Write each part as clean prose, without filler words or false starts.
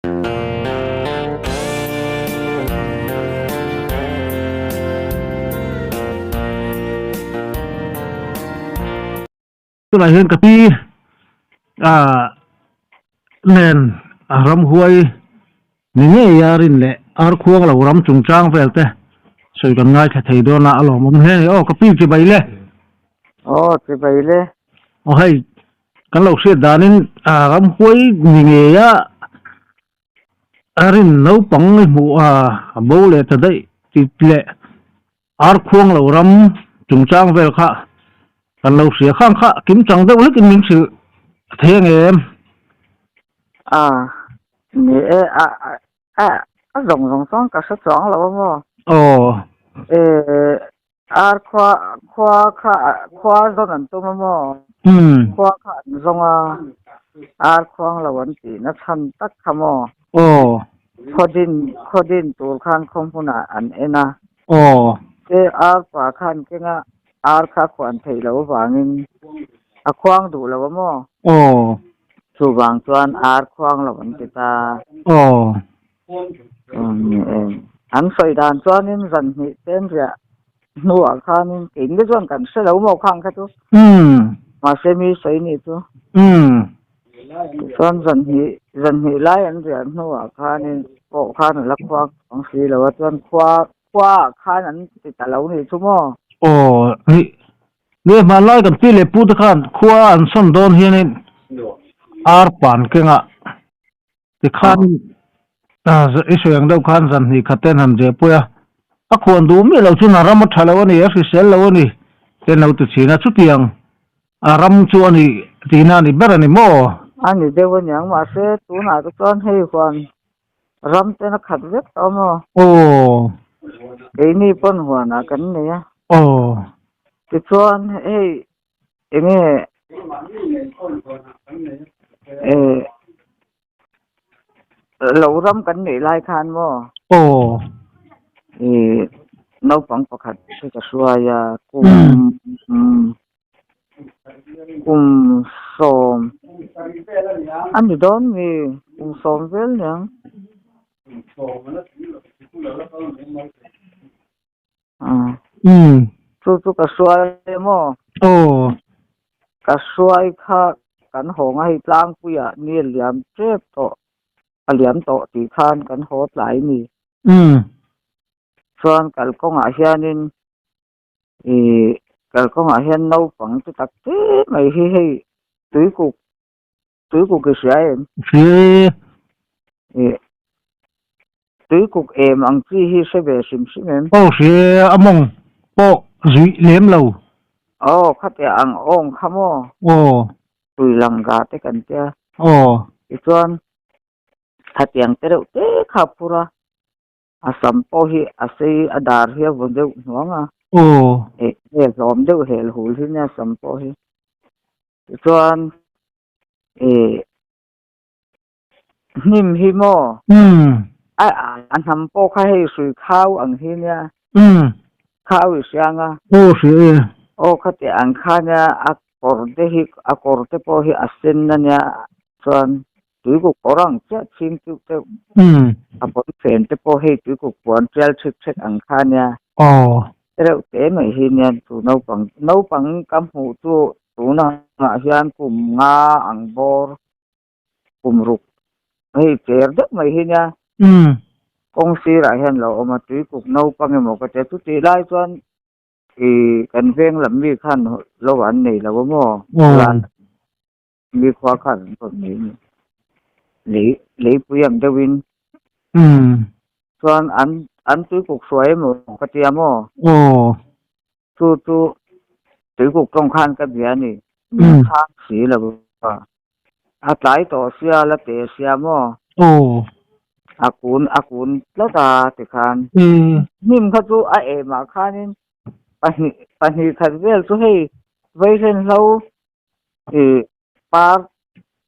Tunah hian ka pi ah nen a ramhuai ni ngei a rin leh ar khuang lo ram chungchang vel te sawi kan ngaithla thei dawn a a lawmawm hle a ni. Aw ka pi chibai le. Aw chibai le. Aw hei kan lo hriat danin ah ramhuai ni ngei a a rin naupang i hmuh a a bo leh ta daih tih leh Ar khuang lo ram chungchang vel kha kan lo hria khang kha kim chang deuh hlekin min hrilh thei ang em? A, ni e, a, a, a zawng zawng chuan ka hre chuang lo a maw? Aw. E, ar khua, khua kha, khua zawn an tum a maw? Umm. Khua kha an zawng a, ar khuang lo an tihna chhan tak kha maw? Aw. Khaw din, khaw din tur khan khaw hmunah an en a. Aw. Te ar pa khan kenga ar kha khuan theih loh avangin a khuang duh lo a maw? Aw. Chuvang chuan ar khuang lo an ti ta. Aw. An sawi dan chuanin zan hnih chen riah hnuah khanin keini chuan kan hre lo maw khang kha chu. Umm. Mahse mi sawi nih chu. Umm. Tichuan zan hnih zan hnih lai an riah hnuah khanin pawh khan a la khuang chuang si lo a chuan khua khuaah khan an ti ta lo nih chu maw? Aw ni ni hmanlai kan pi leh pu te khan khua an sawn dawn hianin ar pan kengah tikhan i sawi ang deuh khan zan hnih khat ten han zeh pawih a a khuan duh miah lo chuan a ram a tha lo a ni a hrisel lo a ni te an lo ti thin a chutiang A ram chu a ni tihna a ni ber a ni maw? A ni deuh a niang mahse tunah te chuan hei huan ram ten a khat vek tawh maw? Aw. Keini pawn huanah kan nei a. Aw. Tichuan hei enge eh Lo ram kan neih lai khan maw? Aw. I naupang pakhat hi ka hruai a, kum kum sawm a ni dawn mi? Kum sawm vel niang. Chu chu ka hruai maw? Aw. Ka hruai kha kan haw nga hei tlangpuiah ni a liam tep tawh, a liam tawh tih khan kan haw tlai ni. Chuan kalkawngah hianin ih kalkawngah hian naupang chu tak te mai hi hei tuikuk Tuikuk i hria em? Hria e. Ih, tuikuk em ang chi hi hre ve hrim hrim em? Aw hria e, a mawng pawh zuih lem lo. Aw, khatiah ang awng kha maw? Aw. Tuilangga te kan tia. Aw. Tichuan, khatiang te reuh te kha a phur a, a sam pawh hi a sei a dar hi a vaw deuh hnuang a. Aw. Ih, hei hlawm deuh hel hul hi nia sam pawh hi. Tichuan ih hnim hi maw? Umm. A a hnam pawh kha hei hrui khau ang hi nia. Umm. Khau i hriang a. Aw hria e. Aw khati ang kha nia a kawr te hi a kawr te pawh hi a sen a nia chuan tuikuk kawr ang chiah chhing chiuh deuh. Umm. A pawn fen te pawh hei tuikuk puan tial thik thek ang kha nia. Aw. Reuh te mai hi nia chu naupang naupang ka hmuh chu Tunah hian kum nga ang bawr kum ruk hei cher deuh mai hi nia. Kawng sirah hian lo awm a, tuikuk naupang emaw ka tia. Chutih lai chuan ih kan veng lam mi khan lo an nei lo a maw? Lan mi khua khan an rawn nei a ni. Lei leipui ang deuhin. Chuan an an tuikuk hruai emaw ka tia maw? Chu chu tuikuk tawng khan ka bia a ni. Min chhang si lo a. A tlai tawh sia la teh sia maw? Aw. A kun a kun tlat a tikhan. Hnim kha chu a emah khanin pahnih pahnih khat vel chu hei vaihlenhlo ih par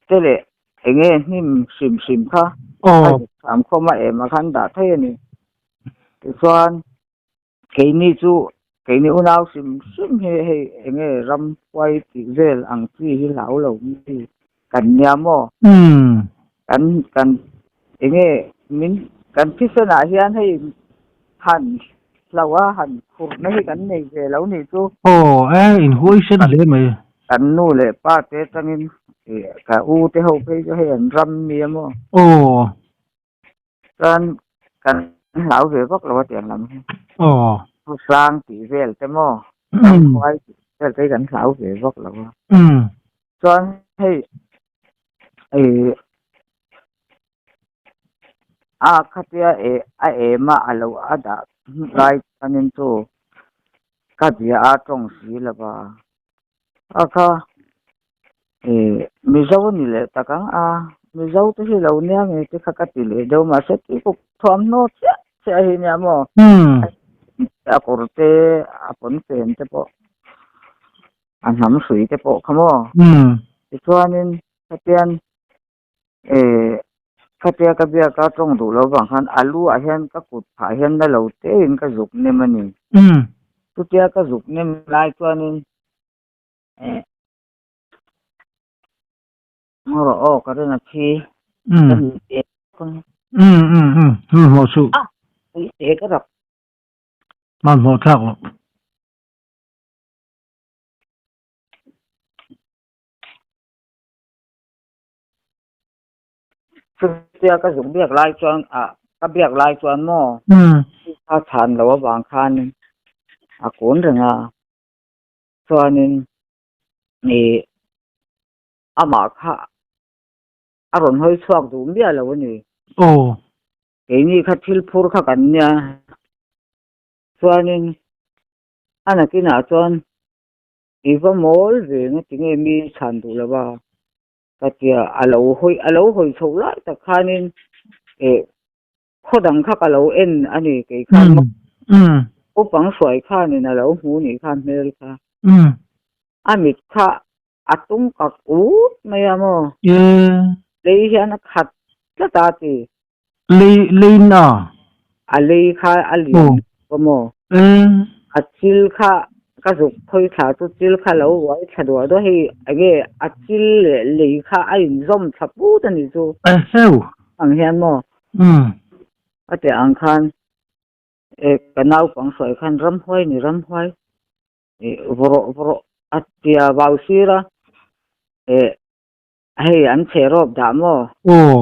te leh eng nge hnim hrim hrim kha a zuk khawm a emah khan dah thei a ni. Tichuan. Keini chu keini unau hrim hrim hi hei eng nge ram huai tih vel ang chi hi hlau lo mi kan nia maw? Kan kan. Enge min kan thisen ah hian hei han hloh a han phurhna hi kan nei ve lo nih chu. Aw e in huaisen hle mai. Kan nu leh pa te atangin ka u te ho phei chu hei an ram mi a maw. Aw. Chuan kan hlau ve vak lo a tiang lam hi. Aw. Thu hrang tih vel te maw. Ramhuai tih vel te hi kan hlau ve vak lo a. Chuan hei ih a khatia eh a em a a lo a dah lai chuanin chu ka bia a tawng si lo va a kha ih mizo a ni leh tak ang a mizo te hi lo nia nge te kha ka ti leh deuh mahse tuikuk thuamhnaw chiah chiah hi nia maw a kawr te a pawnfen te pawh. A hnam hrui te pawh kha maw? Tichuanin khatian eh khatia ka biak a tawng duh loh vang khan a lu ah hian ka kut phah hian na lo te in ka zuk nem a ni. Chutia ka zuk nem lai chuanin eh ngaw rawh aw ka rin a thi ka ni te Hmanhmawh suh. A pui te ka rak. Hmanhmawh thlak loh. Chutia ka zuk biak lai chuan ah ka biak lai chuan maw a chhan loh avang khanin a kun reng a chuanin ih amah kha a rawn hawi chhuak duh miah lo a ni. Keini kha thil phur kha kan nia chuanin. A nakinah chuan i va mawl ve nga tinge mi chhan duh lo va ka tia a lo hawi a lo hawi chhoh lai tak khanin eh khaw dang kha ka lo en a ni kei khan maw naupang hruai khanin a lo hmu nih khan hmel kha a mit kha a tum kak ut mai a maw lei hian a khat tlat a ti. Lei lei na. A lei kha a lian a maw? A chil kha ka zuk khawi thla chu chil kha lo uai thla duah duah hei enge a chil leh lei kha a inzawm thla put a nih chu. Ang hian maw? A teh ang khan ka naupang sawi khan ramhuai ni ramhuai. Ih vawrawh vawrawh a tia vau sir a eh hei an chhe rawp dah maw? Aw.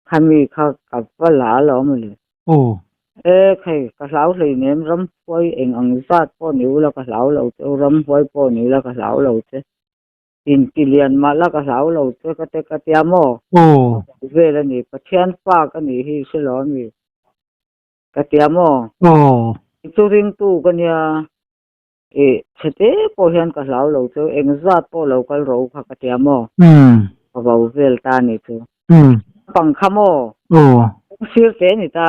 Khami kha ka va la alawm a le. Aw. E khei ka hlau hleinem ramhuai eng ang zat pawh ni ula ka hlau lo che u ramhuai pawh ni ula ka hlau lo che inti lian mah la ka hlau lo che ka te ka tia maw? Aw. Vel a ni Pathian fa ka nih hi hre lo a mi. Ka tia maw? Aw. Chu ringtu ka nia. Ih, chhete pawh hian ka hlau lo chu. Engzat pawh lo kal ro kha ka tia maw? Ka vo vel ta ni chu. Pang kha maw? Aw. Sir te ni ta.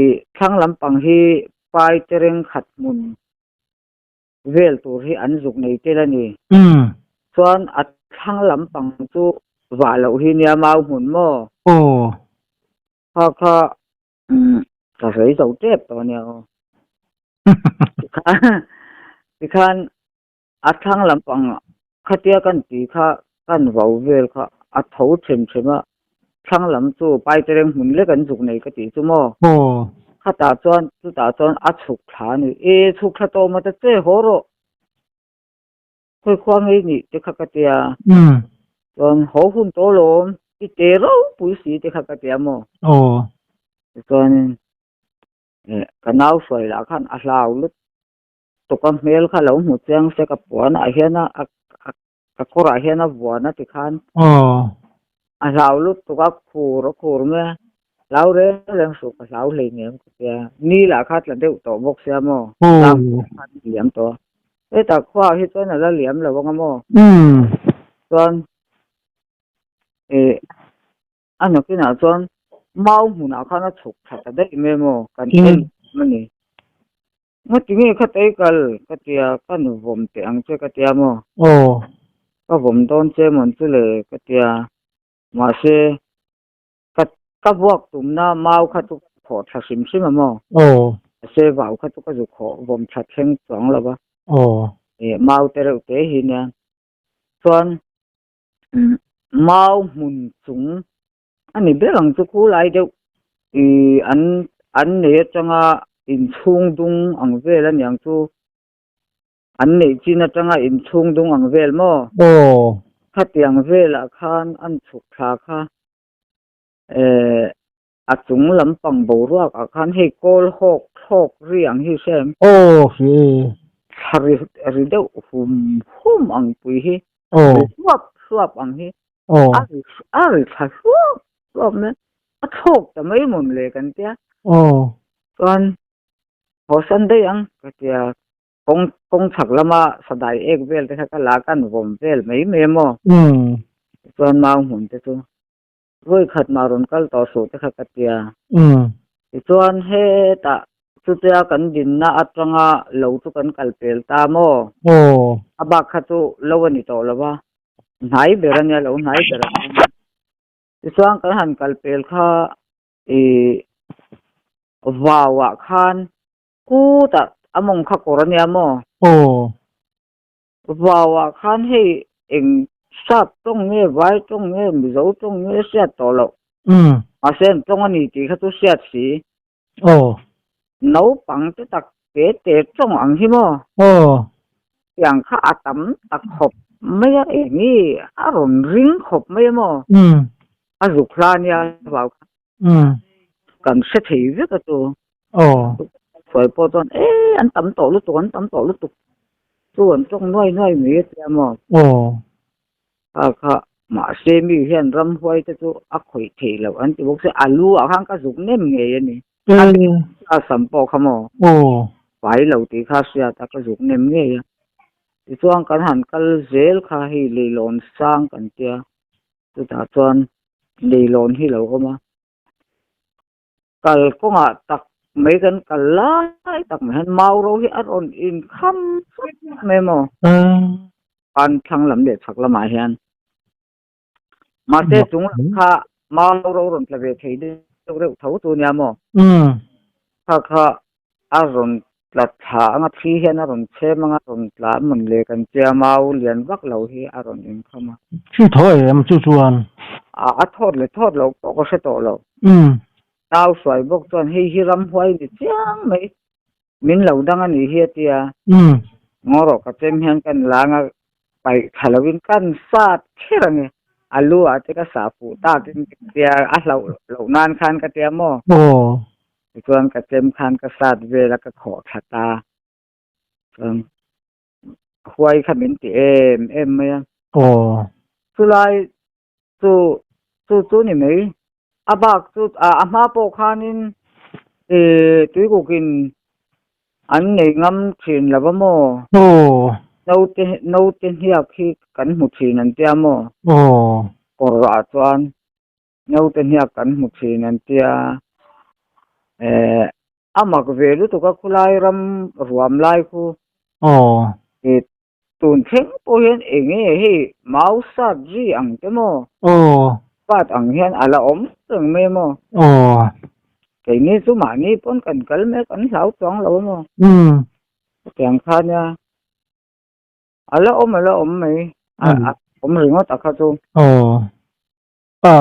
Ih, thlang lampang hi pai tereng khat hmun vel tur hi an zuk nei tel a ni. Chuan a thlang lampang chu vah loh hi nia mau hmun maw? Aw. Kha kha Ka sawi zo tep tawh ania aw. Tikhan a thlang lampang khatia kan tih kha kan vo vel kha a tho them them a, thlang lam chu paitereng hmun lek an zuk nei ka tih chu maw. Khatah chuan chutah chuan a chhuk thla a ni. E chhuk thla tawh maw ta che haw rawh. Khawi khua ngei nih te kha ka tia. Chuan haw hun tawh lawm i te ropui si te kha ka tia maw? Aw. Tichuanin ka nau hruai lah khan a hlau lut tuk a hmel kha lo hmu chiang se ka puan ah hian a ka kawr ah hian a vuan a tikhan. Aw. A hlau lut tuk a khur a khur mai a. Hlau reng reng suh ka hlau hlei nem ka tia. Ni lah kha tla deuh tawh bawk sia maw? Aw. Liam tawh a. Hetah khuaah hi chuan a la liam lo ang a maw? Chuan ih a nakinah chuan mau hmunah khan a chhuk thla ta daih mai maw? Kan en a ni. Ngati nge kha tei kal ka tia ka nu vawm teh ang che ka tia maw? Aw. Ka vawm dawn che mawn chu le ka tia. Mahse ka ka vuak tumna mau kha chu ka khawh thla hrim hrim a maw? Aw. Mahse vau kha chu ka zu khawh vawm thla thleng chuang lo va. Aw. Ih mau te reuh te hi nia. Chuan mau hmun chung A ni ber ang chu khulai deuh ih an an nei atanga inchhung dung ang vel a niang chu an neih chin atanga inchhung dung ang vel maw? Aw. Khatiang velah khan an chhuk thla kha eh a chung lampang boruak ah khan hei kawl hawk thlawk ri ang hi hre em? Aw hria e. Thla ri ri deuh hum hum ang pui hi Aw. Ri hluap hluap ang hi Aw. A ri a ri thla hluap hluap mai a thlawk ta mai mawn le kan tia. Aw. Chuan haw san daih ang ka tia kawng kawng chhak lama sadai ek vel te kha ka la kan vawm vel mai mai a maw. Umm. Chuan mau hmun te chu Vawi khat mah rawn kal tawh suh te kha ka tia. Tichuan hetah chutia kan dinna atanga lo chu kan kal pel ta maw? A bak kha chu lo a ni tawh lo va, hnai ber a nia, lo hnai ber a nia. Tichuan kan han kal pel kha ih vauah khan kutah a mawng kha kawr a nia maw? Vauah khan hei eng sap tawng nge vai tawng nge Mizo tawng nge hriat tawh loh. Mahse an tawng a ni tih kha chu hriat si. Aw. Naupang te tak te te tawng ang hi maw? Aw. Tiang kha a tam tak khawp mai a eng i a rawn ring khawp mai a maw? A zuk hla nia vau kha. Kan hre thei vek a chu. Aw. Sawi pawh chuan e an tam tawh lutuk an tam tawh lutuk chu an tawng nuai nuai mai a tia maw. Aw. Kha kha mahse mi hian ramhuai te chu a khawih theih loh an ti bawk se a lu ah khan ka zuk nem ngei a ni. A sam pawh kha maw. Aw. Fai lo tih kha hriat a ka zuk nem ngei a. Tichuan kan han kal zel kha hei leilawn sang kan tia. Chutah chuan leilawn hi lo awm a, kal kawngah tak mai kan kal lai tak mai hian mau ro hi a rawn inkham fap mai maw? Pan thlang lam leh chhak lamah hian mahse chung lam kha mau ro rawn tla ve thei deuh reuh tho chu nia maw? Kha kha A rawn tla thla anga thli hian a rawn chhem anga rawn tla a mawn le kan tia mau lian vak lo hi a rawn inkhawm a. Thli thaw em chu chuan. A a thawt leh thawt lo pawh ka hre tawh lo. Nau hruai bawk chuan hei hi ramhuai ni chiang mai min lo dang a nih hi a tia. Ngaw rawh ka chem hian kan la anga paih thla lovin kan sat kher ange a lu ah te ka sah fuh takin ka tia a hlauh loh nan khan ka tia maw. Aw. Tichuan ka chem khan ka sat vel a ka khawh thla ta chuan huai kha min ti em em mai a. Aw. Chulai chu chu chu ni mai a bak chu a hma pawh khanin ih tuikukin an nei ngam thin lo va maw? Aw. Naute naute hniak hi kan hmu thin an tia maw? Aw. Kawr ah chuan Naute hniak kan hmu thin an tia eh a mak ve lutuk a khulai ram ruam lai khu. Aw. Eh tun thleng pawh hian eng nge hei mau sat ri ang te maw? Aw. Pat ang hian a la awm reng mai maw? Aw. Keini chu mahni pawn kan kal mek an hlau chuang lo a maw? Umm. Chutiang kha nia. A la awm a la awm mai. A awm ringawt a kha chu. Aw. A.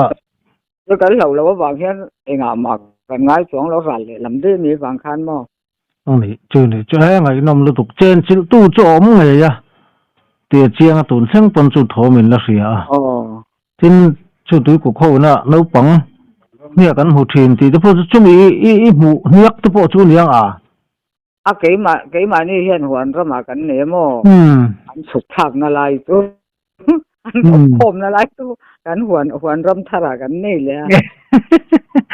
Chu kan hlauh loh avang hian engah mah kan ngai chuang lo ral leh lam daih a nih vang khan maw? A nih chu nih chu he ngaihnawm lutuk chen chilh tu chu a awm ngei a tia chiang a tun thleng pawn chu thawm in la hria a. Aw. Tin chu tuikuk ho ina naupang hniak an hmu thin tih te pawh chu chumi i i hmuh hniak te pawh chu aniang a. A keimah keimahni hian huan ramah kan nei a maw? An chhuk thlakna lai chu an awm khawmna lai chu kan huan huan ram tharah kan nei leh a.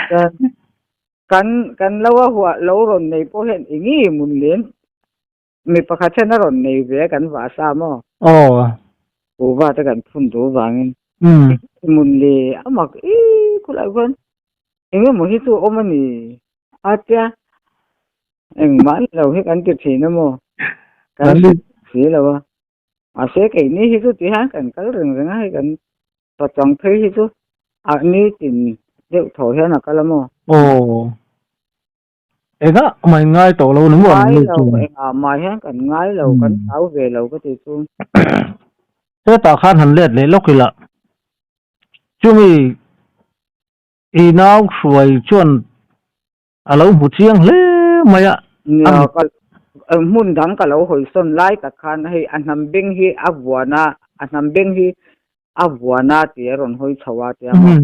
Chuan kan kan lo a hua lo rawn nei pawh hian eng nge mun len mi pakhat hian a rawn nei ve a kan vah sa maw? Aw. Kuhva te kan phun duh vangin mun le a mak i khulai khuan eng emaw hi chu a awm a ni a tia. Engmah ni lo hi kan ti thin a maw? Kan hre si lo a. Mahse keini hi chu ti hian kan kal reng reng a, hei kan pachang phei hi chu a nitin deuh thaw hian a kal a maw? Aw. Engah mah in ngai tawh lo ni maw? Ngai lo, engah mah hian kan ngai lo, kan hlau ve lo ka ti chu. Hetah khan han let leh lawk ila. Chumi. I nau hruai chuan a lo hmu chiang hle mai a. Nia, ka hmun dang ka lo hawisawn lai tak khan hei a hnam beng hi a vuan a, a hnam beng hi a vuan a tih a rawn hawi chho a tia maw.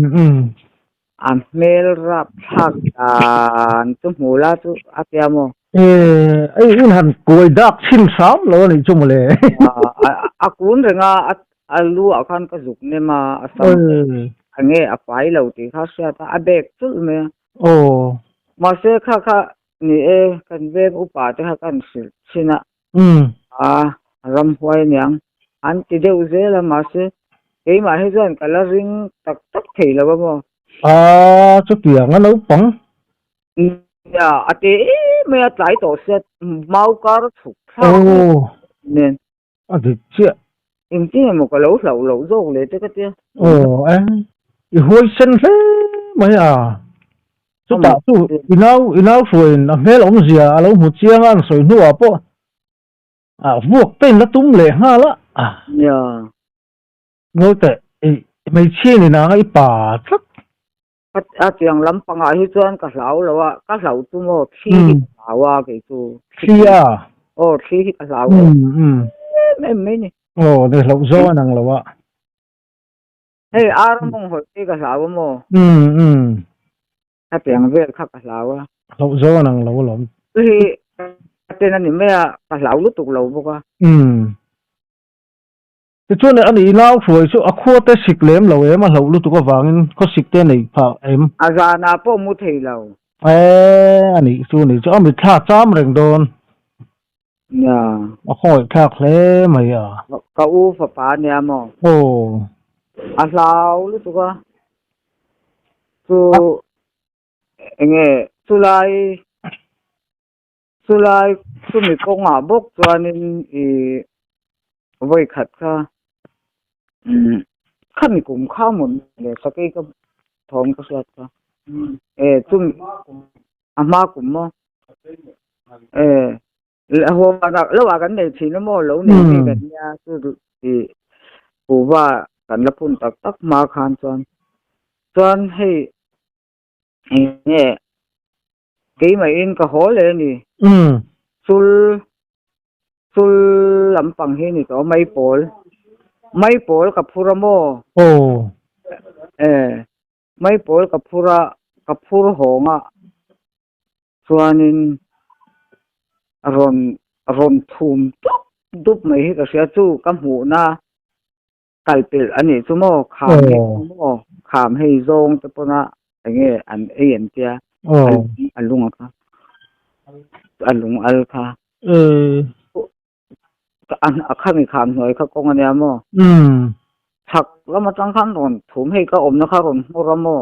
A hmel rap thlak dan chu hmu la chu a tia maw. Ei in han kuai dak chhin hram lo a nih chu mawle. A kun reng a, a lu ah khan ka zuk nem a, a sam enge a fai lo tih kha hriat a, a bek chulh mai a. Aw. Mahse kha kha ni e, kan veng upa te kha kan hrilh thin a. A ramhuai aniang an ti deuh zel a, mahse keimah hi chuan ka la ring tak tak thei lo a maw. A chutiang a naupang. Nia, a te em mai a, tlai tawh sia mau kar chhuk thlak nen. A dik chiah. Engtin emaw ka lo hlauh loh zawk leh te ka tia. Aw e, i huaisen hle mai a. Chutah chu i nau i nau hruaiin a hmel awmzia a lo hmu chiang a an sawi hnuah pawh a vuak te in la tum leh nghal a. Nia. Ngawi teh, i hmeichhia in inang a i pa tlat. A tiang lampangah hi chuan ka hlau lo a, ka hlauh chu maw thli hi ka hlau a kei chu. Thli a? Aw thli hi ka hlau em em mai ni. Aw ni hlauh zawng a nang lo a. Hei ar mawng hawih hi ka hlau a maw? Hetiang vel kha ka hlau a. Hlauh zawng a nang lo alawm. Chu hi ka ten a ni mai a, ka hlau lutuk lo bawk a. Tichuan a nih nau hruai chu a khua te sik lem lo em a hlauh lutuk avangin khaw sik te neih phah em? A zanah pawh mu thei lo. E a nih chu nih chu a mitthla cham reng dawn. Nia. A khawngaih thlak hle mai a. Ka u fapa ania maw? Aw. A hlau lutuk a. Chu enge chulai Chulai chumi kawngah bawk chuanin i vawi khat kha khami kum kha maw le sakei ka thawm ka hriat kha e chumi a hma kum maw e lo ah kan nei thin a maw lo nei mi kan nia chu i kuhva kan la phun tak tak hma khan chuan chuan hei enge Keimahin ka haw leh a ni. Chul, chul lampang hi ni tawh maipawl, maipawl ka phur a maw? Aw. E, maipawl ka phur a, ka phur hawng a, chuanin rawn, rawn thum dup dup mai hi ka hria, chu ka hmuhna Kal pelh a nih chu maw? Kham hei chu maw? Kham hei zawng te pawn a enge an ei an tia a lung a kha a lung al kha a khami kham hnuai kha kawng a nia maw? Chhak lam atang khan rawn thum hei ka awmna kha rawn hmawr a maw?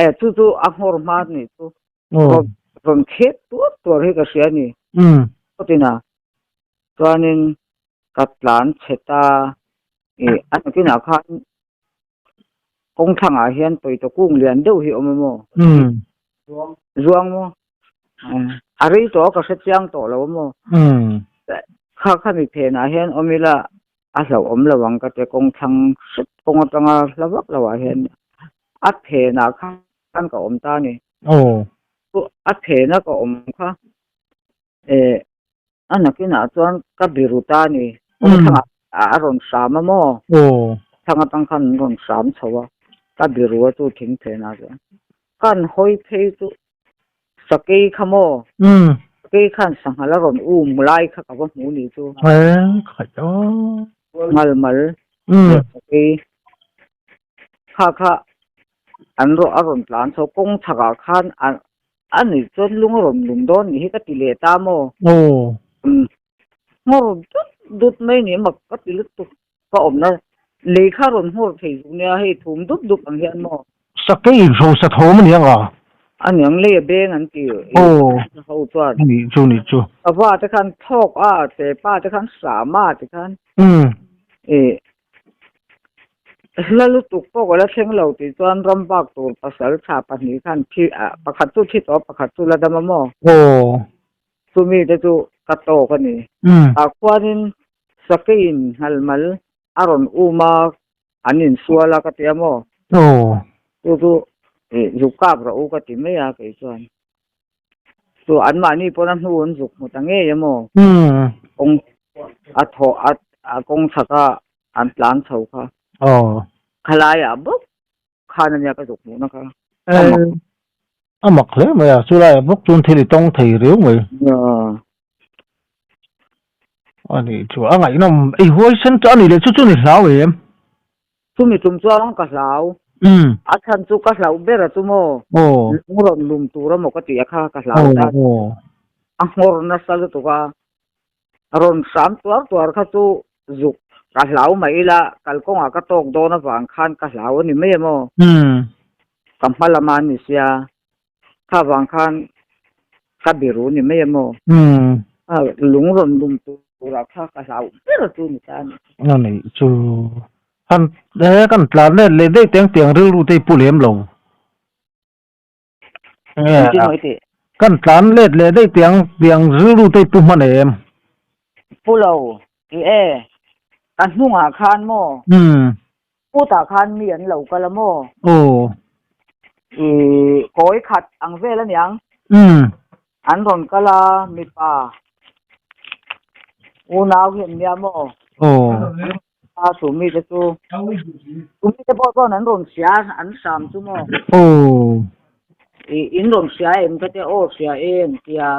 E chu chu a hmawr hma a nih chu rawn rawn khek tuar tuar hi ka hria a ni chutin a chuanin ka tlan chhe ta ih a nakinah khan kawng thlangah hian pawitawh kung lian deuh hi a awm a maw zuang maw a rei tawh a ka hre chiang tawh lo a maw kha khami phenah hian awm ila a hlauhawm lo ang ka ti kawng thlang hret kawng atanga hla vak lo ah hian a phenah khan ka awm ta a ni. Aw. A phena ka awm kha eh a nakinah chuan ka biru ta a ni. Kawng thlangah a rawn hram a maw? Aw. Thlang atang khan an rawn hram chho a, ka biru a chu thing phenah chuan. Kan hawi phei chu Sakei kha maw? Sakei khan sanghal a rawn um lai kha ka va hmu ni chu. Khaih aw. Ngal mal leh sakei kha kha an rawh a rawn tlan chho kawng chhakah khan a ni chuan lung a rawn lum dawn nih hi ka ti leh ta maw? Aw. Nghawr dut dut mai ni mak ka ti lutuk ka awmna lei kha rawn nghawr thei zuk nia hei thum dup dup ang hian maw. Sakei inhro sa thawm a ni ang a? A niang lei a beng an ti Aw. Ho chuan. A nih chu nih chu. Ka va te khan thlawk a te pa te khan hram a ti khan. I hla lutuk pawh ka la thleng lo tih chuan ram bak tur pasal tha pahnih khan thi pakhat chu thi tawh pakhat chu la dam a maw? Aw. Chumi te chu ka tawk a ni. Tah khuanin sakeiin nghalmal a rawn um a, an insual a ka ti a maw? Aw. Chu chu zuk kap rawh u ka ti mai a kei chuan. Chu anmahni pawn a hnu an zuk hmu ta ngei emaw? Kawng a thawh a kawng chhaka an tlan chho kha. Aw. Khalaiah bawk khan ania ka zuk hmuhna kha. A mak hle mai a, chulaiah bawk chuan thil i tawng thei riau mai. A nih chu a ngaihnawm i huaisen chu a nih leh chu chu ni hlau em? Chumi tum chuan ka hlau. A chhan chu ka hlauh ber a chu maw? Lung rawn lum tur a maw ka tih a kha ka hlau ta. A nghawr nasa lutuk a, rawn hram tuar tuar kha chu zuk ka hlau mai ila kalkawngah ka tawk dawn avang khan ka hlau a ni mai a maw? Ka hma lama a ni sia, kha vang khan ka biru ni mai a maw? Lung rawn lum turah kha ka hlau ber chu ni ta a ni. A nih chu. Han he kan tlan let leh daih teng tiang rilru te i pu lem lo. Kan tlan let leh daih tiang tiang rilru te i pu hman em? Pu lo. I e. Ka hnungah khan maw? Putah khan mi an lo kal a maw? Aw. I kawi khat ang vel aniang. An rawn kal a mipa unau hi an nia maw? Aw. A chu mite chu chu mite pawh chuan an rawn hria an hram chu maw? Aw. I in rawn hria em ka tia aw hria em tia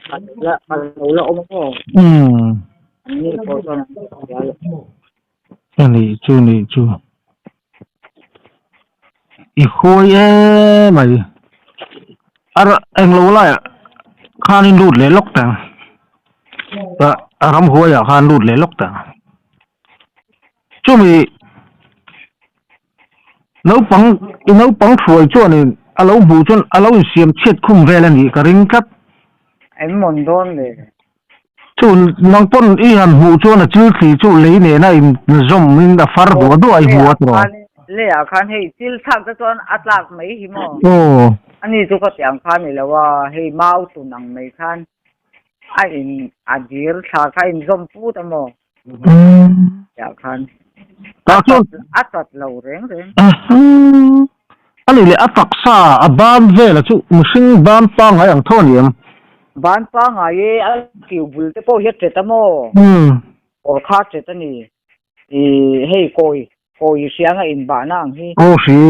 ka lo la awm a maw? An ni pawh chuan an rawn hria lo. A nih chu nih chu. I huai em mai. A englo laiah khanin lut leh lawk tang. A ramhuaiah khan lut leh lawk tang. Chumi naupang i naupang hruai chuanin a lo hmuh chuan a lo insiam chhiat khum vel a nih ka ring tlat. An mawn dawn le. Chu nang pawn i han hmuh chuan a chil thli chu lei nena in zawm in a far duah duah i hmu a tiraw? Lei ah khan hei chil thlak te chuan a tlak mai hi maw? Aw. Ani chu ka tiang kha ni lo a, hei mau tun ang mai khan a in a dir thla kha a in zawm put a maw? Tiah khan a chat lo reng reng. A nih leh a taksa a ban vel a chu mihring ban pangngai ang tho a ni em? Ban pangngai e, a kiu bul te pawh hi a tet a maw? Kawr kha a tet a ni. I hei kawi, kawi hrianga inbahna ang hi. Aw hri.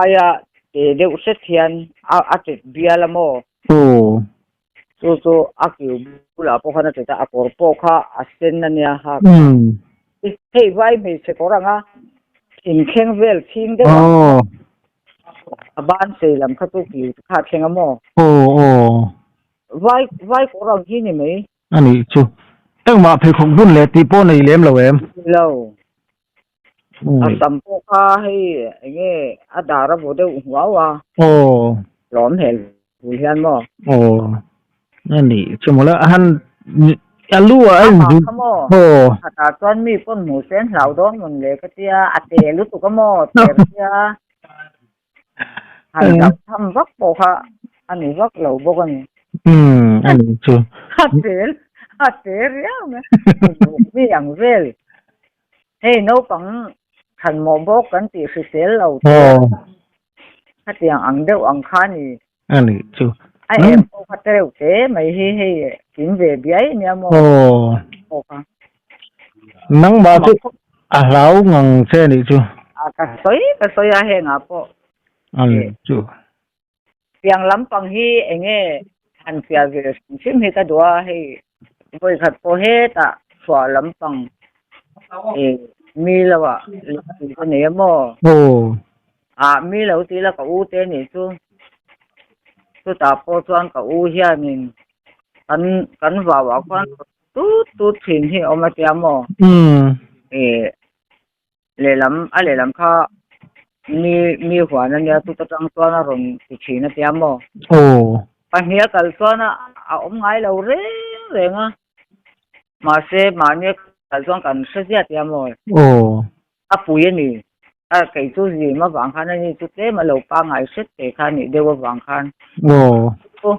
Aia te deuh hret hian a tet bial a maw? Aw. Chu chu a kiu bulah pawh khan a ṭet a, a kawr pawh kha a sen a nia ha. Hei vai hmeichhe kawr anga inthleng vel chhing deuh a, a ban sei lam kha chu kiu te kha a thleng a maw? Vai vai kawr ang hi ni mai. A nih chu. Engmah pheikhawk bun leh tih pawh nei lem lo em? Ni lo. A sam pawh kha hei eng nge a dar a vaw deuh huau a. Aw. Lawm hel hul hian maw? Aw. A nih chu mawle a han a lu ah a in Amah kha maw? Aw. Khatah chuan mi pawn hmuh se an hlau dawn mawn le ka tia a te lutuk a maw ter sia. Han dang tham vak pawh kha a ni vak lo bawk a ni. Umm a nih chu. A tel a te riau mai. Mi ang vel. Hei naupang thanmawh bawk kan tih hrisel lo te khatiang ang deuh ang kha a ni. A nih chu. A em pawh kha te reuh te mai hi hei kim ve biai a nia maw. Aw. Pawh kha. Nangmah chu a hlau ngang che a nih chu. A ka sawi ka sawi a hengah pawh. A nih chu. Tiang lampang hi eng nge han fiah ve hrim hrim hi ka duh a, hei vawikhat pawh hetah chhuah lampang ih mi lo ah lehkha ka nei a maw? Aw. Ah mi lo ti ila ka u te nih chu chutah pawh chuan ka u hianin kan kan vau ah khuan tut tut thin hi a awm a tia maw? Ih Lehlam a lehlam kha mi mi huan a nia chuta tang chuan a rawn ti thin a tia maw? Aw. Pahnih a kal chuan a a awm ngai lo reng reng a, mahse mahni a kal chuan kan hre ziah tia maw? Aw. A pui a ni. A kei chu zim avang khan a ni chu tlem a lo pangngai hret te kha a nih deuh avang khan. Aw. Chu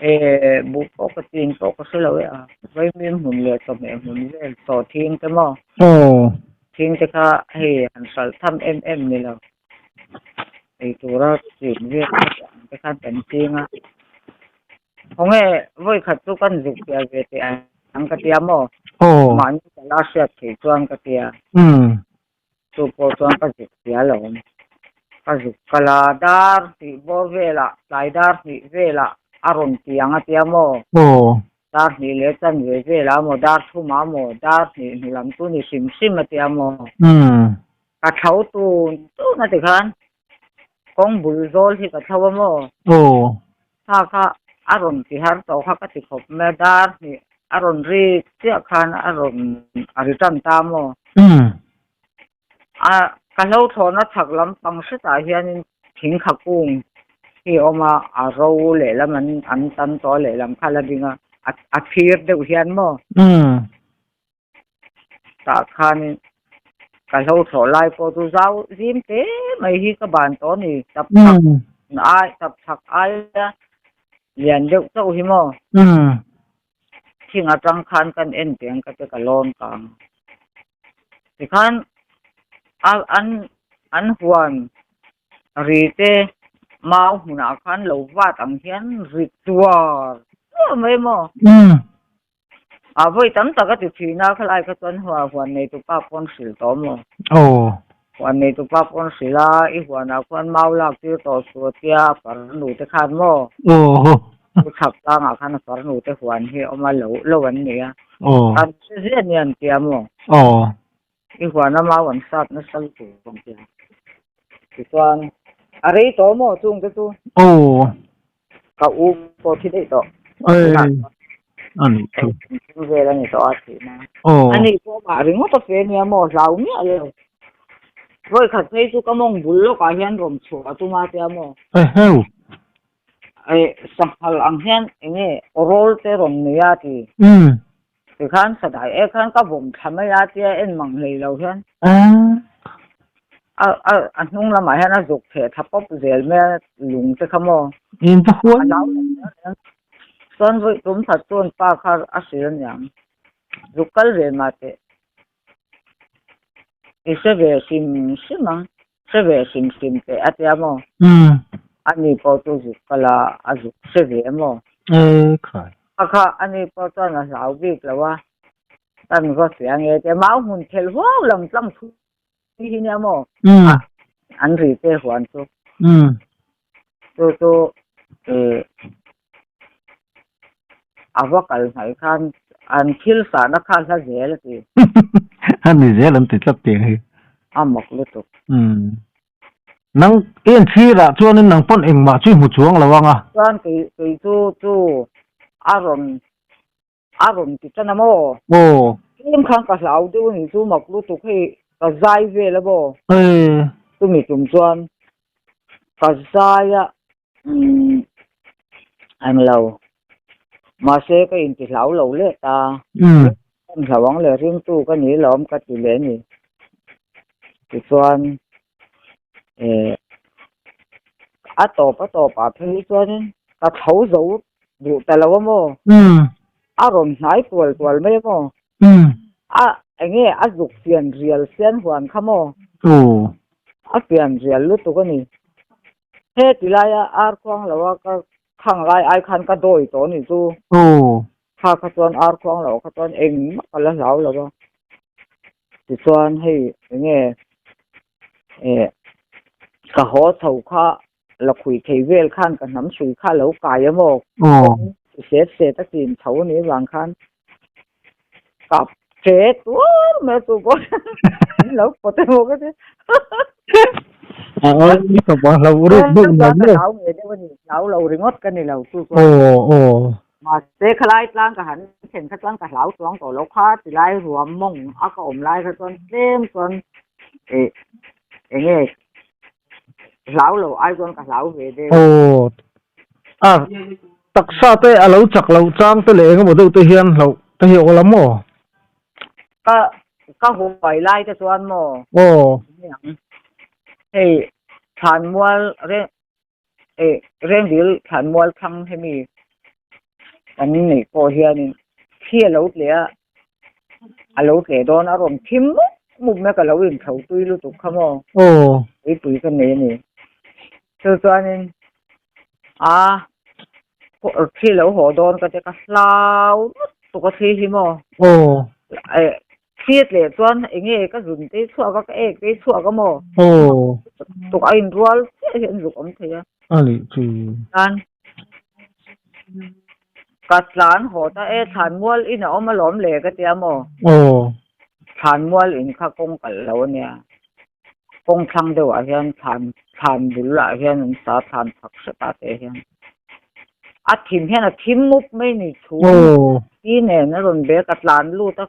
eh buh pawh ka chin pawh ka hre lo e a, vaimim hmun leh chawhmeh hmun vel sawhthing te maw? Aw. Ching te kha hei han hralh tham em em ni lo. Ei tura chin vel kha ang te khan kan ching a. Khawnge vawi khat chu kan zuk pial ve teh ang ka tia maw? Mahni ka la hriat theih chuan ka tia. Chu pawh chuan ka zuk pial a awm. Ka zuk kal a, dar hnih bawr velah, tlai dar hnih velah a rawn ti ang a tia maw? Dar hnih leh chanve velah maw, dar thumah maw, dar hnih hnu lam chu ni hrim hrim a tia maw? Ka thlo tun tun a tikhan kawng bul zawl hi ka thlo a maw? Kha kha a rawn ti har tawh kha ka ti khawp mai a, dar hnih a rawn rik chiah khan a rawn a ri tan ta maw? A ka hlauhthlawhna chhak lampang hretah hianin thingkha kung hi a awm a, a ro lehlam an an tan tawh a lehlam kha a la ding a, a thir deuh hian maw? Tah khanin ka hlauhthlawh lai pawh chu zau zim te mai hi ka ban tawh a ni, tap chhak ai tap chhak aia lian deuh chauh hi maw? Thing atang khan kan en teh ang ka ti ka lawn kang. Tikhan a an an huan ri te mau hmunah khan lo vat ang hian ri tuar tuar mai maw? A vawi tam tak a ti thin a, khalai kha chuan huan neitu pa pawn hrilh tawh maw? Huan neitu pa pawn hrilh a, i huanah khuan mau lak tir tawh suh tia a farnu te khan maw? Pu chhak tlangah khan a farnu te huan hi a awm a, lo lo an ni a. An hre ziah nia an tia maw? I huana mau an sat nasa lutuk ang tia. Tichuan a rei tawh maw chung te chu? Ka u pawh thi daih tawh. Ani chu. Thil vel ani tawh a thihna. Ani pawh mah ringawt a fe nia maw hlau miah lo. Vawi khat phei chu ka mawng bul lawkah hian rawn chhuah a tum a tia maw. Eheu. Ei sanghal ang hian enge awrawl te rawn nei a ti. Tikhan sadai e khan ka vawm thla mai a tia en mang hlei lo hian. A a a hnung lamah hian a zuk theh thla pawp zel mai a lung te kha maw. In va huai. A lau lo hle a. Chuan vawi tum khat chuan pa kha a hrilh aniang. Zuk kal ve mah teh. I hre ve hrim hrim ang. Hre ve hrim hrim teh a tia maw? Ani pawh chu zuk kal a, a zuk hre ve maw? E khai. A kha ani pawh chuan a hlau bik lo a, kan va fiah nge tia mau hmun thelh huau lam tlang thu hi nia maw? An ri te huan chu. Chu chu e a va kal hnaih khan an thil sahna kha hla zel a ti. A ni zel an ti tlat tih hi. A mak lutuk. Nang i en chhirah chuanin nang pawn engmah chu i hmu chuang lo ang a. Chuan kei kei chu chu a rawn a rawn ti tan a maw? Aw. Tlem khan ka hlau deuh a nih chu mak lutuk hei ka zai vel a maw? Ee. Chumi tum chuan ka zai a umm englo mahse ka inti hlau lo leh ta. Umm. Kan hlau ang leh ringtu ka ni lawm ka ti leh a ni. Tichuan eh a tawp a tawp ah phei chuanin ka tho zo duh ta lo a maw? A rawn hnai tual tual mai a maw? A enge a zuk fian rial sian huan kha maw? A fian rial lutuk a ni. He ti laia ar khuang lo a ka khang lai ai khan ka dawi tawh a nih chu. Kha kha chuan ar khuang lo kha chuan engmah ka la hlau lo a. Tichuan hei enge eh ka haw chho kha la khui thei vel khan ka hnam hrui kha a lo kai a maw? Kawng set set a chin chho a nih vang khan ka che tuar mai a chu pawh min lo pawt emaw ka ti. Hlau nge deuh a ni, hlau lo ringawt ka ni lo chu chuan. Mahse khalai tlang ka han thlen kha chuan ka hlau chuang tawh lo kha tilai ruam mawng a ka awm lai kha chuan tlem chuan eh enge hlau lo ai chuan ka hlau ve deuh. Aw a taksa te a lo chak loh chang te leh engemaw deuh te hian hlauh te hi a awl a maw? Ka ka huai lai te chuan maw? Aw. Hei thlanmual reng Eh Rengdil thlanmual thlang hemi kan neih pawh hianin thli a lo tleh a, a lo tleh dawn a rawn thim mup mup mai a, ka lo inthlo tui lutuk kha maw. Aw. Uipui ka nei a ni. Chu chuanin a thli lo haw dawn ka tia ka hlau lutuk a thli hi maw. Aw. Thli a tleh chuan enge ka zun te chhuak a, ka ek te chhuak a maw. Aw. Tuk a inrual chiah hi an zuk awm thei a. A nih chu. Chuan ka tlan haw ta e, Thlanmual in a awm alawm le ka tia maw. Aw. Thlanmual in kha kawng kalh lo a nia. Kawng thlang deuhah hian thlan thlan bul ah hian an sa thlan chak hrep ah te hian a thim hian a thim mup mai ni chhum ti nen a rawn bag a tlan lut a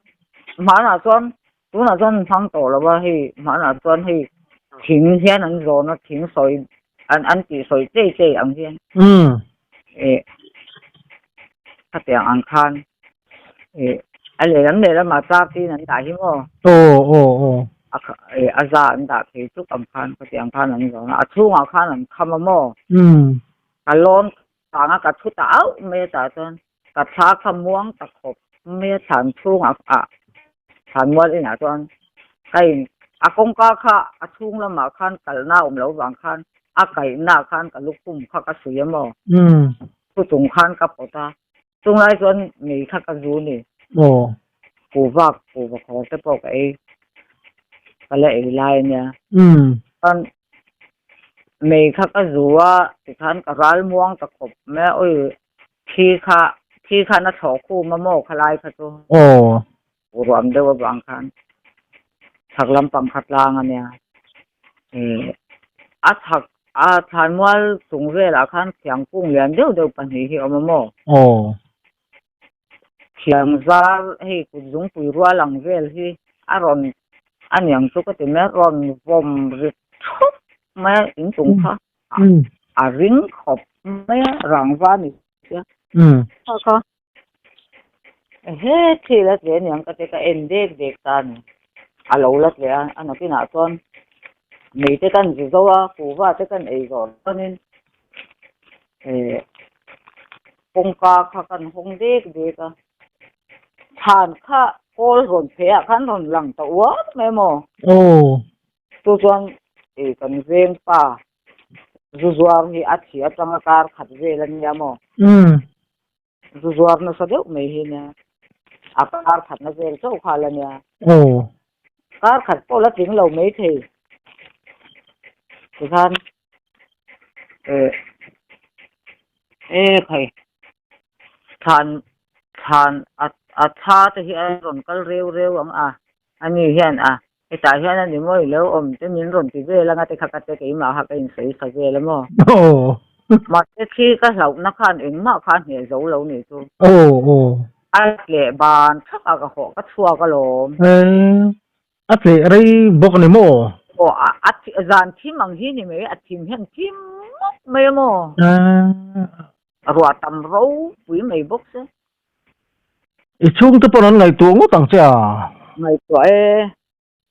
hmanah chuan tunah chuan an hmang tawh lo a hei hmanah chuan hei thing hian an zawn a thing sawi an an tih sawi chei chei ang hian eh khatiang ang khan eh a lehlam lehlamah car tin an dah hi maw aw aw aw a eh a za an dah thei tluk ang khan khatiang khan an zawn a a chhungah khan an kham a maw ka lawn kang a ka thu ta auh mai a tah chuan ka thla kha muang ta khawp mai a thlan chhungah ah thlan mual inah chuan ka in a kawngka kha a chhung lamah khan kalna a awm loh vang khan a kaihna ah khan ka lukhum kha ka suih a maw thu chung khan ka pawt a chunglai chuan mei kha ka zu ni kuhva kuhva khawr te pawh ka ei ka la ei lai a nia chuan mei kha ka zu a tikhan ka ral muang ta khawp mai a awi thi kha thi khan a thlawh khum a maw khalai kha chu ruam deuh avang khan chhak lampang kha tlang a nia ih a chhak a thlanmual chung velah khan thiangkung lian deuh deuh pahnih hi a awm a maw thiang zar hei kut zungpui rual ang vel hi a rawn a niang chu ka ti mai a rawn vawm ri thup mai a inchung kha a ring khawp mai a rangva ni sia kha kha Ehe thil a tle aniang ka ti ka en dek dek ta a ni. A lo la tle a, a nakinah chuan mei te kan zu zo a, kuhva te kan ei zawh chuanin eh kawngka kha kan hawng dek dek a, chhan kha kawl rawn pheh ah khan rawn lang ta uar mai maw? Aw. Chu chuan eh kan veng pa zu zuar hi a thih atanga kar khat vel a nia maw? Umm. Zu zuar nasa deuh mai hi nia. A kar khatna vel chauh kha la nia. Aw. Kar khat pawh la tling lo mai thei. Tikhan eh eh khai thlan thlan a a thla te hi a rawn kal reu reu ang a. Ani hian a hetah hian a ni maw i lo awm te min rawn ti vel anga te kha ka te keimah kha ka insawi sa vel a maw? Aw. Mahse khi ka hlauhna khan engmah kha a hneh zo lo nih chu. Aw aw. A tleh ban thak a ka hawh ka chhuak alawm. Ee, a tleh rei bawk a ni maw? Aw, a zan thim ang hi ni mai, a thim hian thim mawp mai a maw? Ee. Ruah tam ropui mai bawk se. I chhungte pawn an ngaihtuah ngawt ang che a. Ngaihtuah e.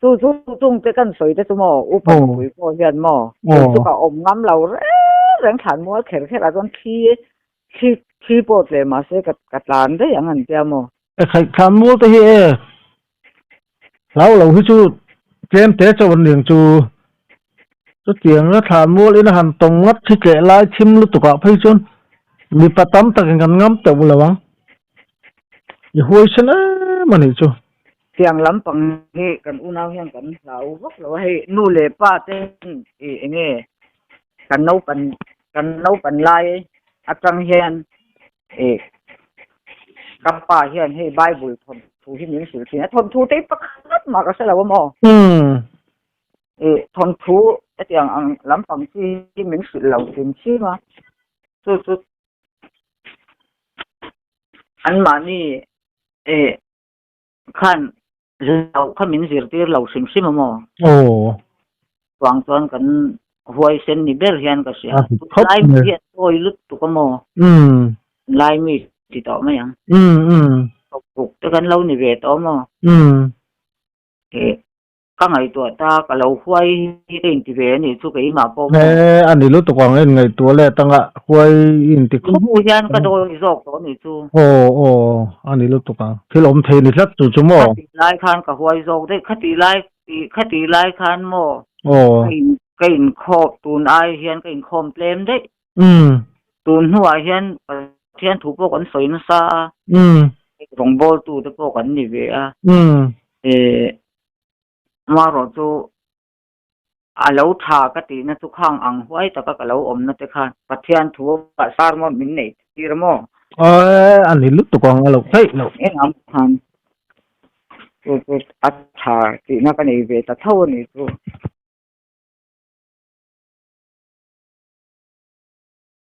Chu chu chungte kan sawi te chu maw upa nupui pawh hian maw kei chu ka awm ngam lo reng reng thlan mual kher kher ah chuan thli thli thli pawh tle mahse ka ka tlan daih ang an tia maw. E khaih thlan mual te hi e hlau lo hi chu tlem te chauh an niang chu chutiang a thlan mual in a han tawng ngat thi tleh lai thim lutuk ah phei chuan mipa tam takin kan ngam teuh lo ang i huaisen em a nih chu. Tiang lampang hi kan unau hian kan hlau vak lo a, hei nu leh pa te ih eng nge kan naupan kan naupan lai atang hian ih ka pa hian hei Bible thawnthu hi min hrilh thin a, thawnthu te hi pakhat mah ka hre lo a maw? Ih thawnthu hetiang ang lampang chi hi min hrilh lo hrim hrim a, chu chu anmahni ih Khan hlauh kha min zirtir lo hrim hrim a maw? Aw. Chuang chuan kan huaisen ni ber hian ka hria. Lai mi hi a tawi lutuk a maw? Umm. Lai mi ti tawh mai ang. Umm umm. Thawk te kan lo ni ve tawh a maw? Umm. Ka ngaihtuah ta, ka lo huai hi ka inti ve a nih chu keimah pawh maw? He, a ni lutuk ang, en ngaihtuah leh atanga huai i inti khawp. Inhmuh hian ka dawi zawk tawh a nih chu. Aw, aw, a ni lutuk ang. Thil awm thei ni tlat chu chu maw? Khatih lai khan ka huai zawk daih, khatih lai. Khati lai khan maw Aw. Ka in ka inkhawm tun ai hian ka inkhawm tlem daih. Umm. Tun hnuah hian Pathian thu pawh kan sawi nasa a. Umm. Rawngbawltu te pawh kan ni ve a. Umm. Eh amaherawh chu a lo tha ka tihna chu khang ang huai taka ka lo awmna te khan Pathian thu ah sermon min neih tir maw? Aw a ni lutuk ang a lo theih loh. Engah khan chu chu a tha tihna ka nei ve ta tho a ni chu.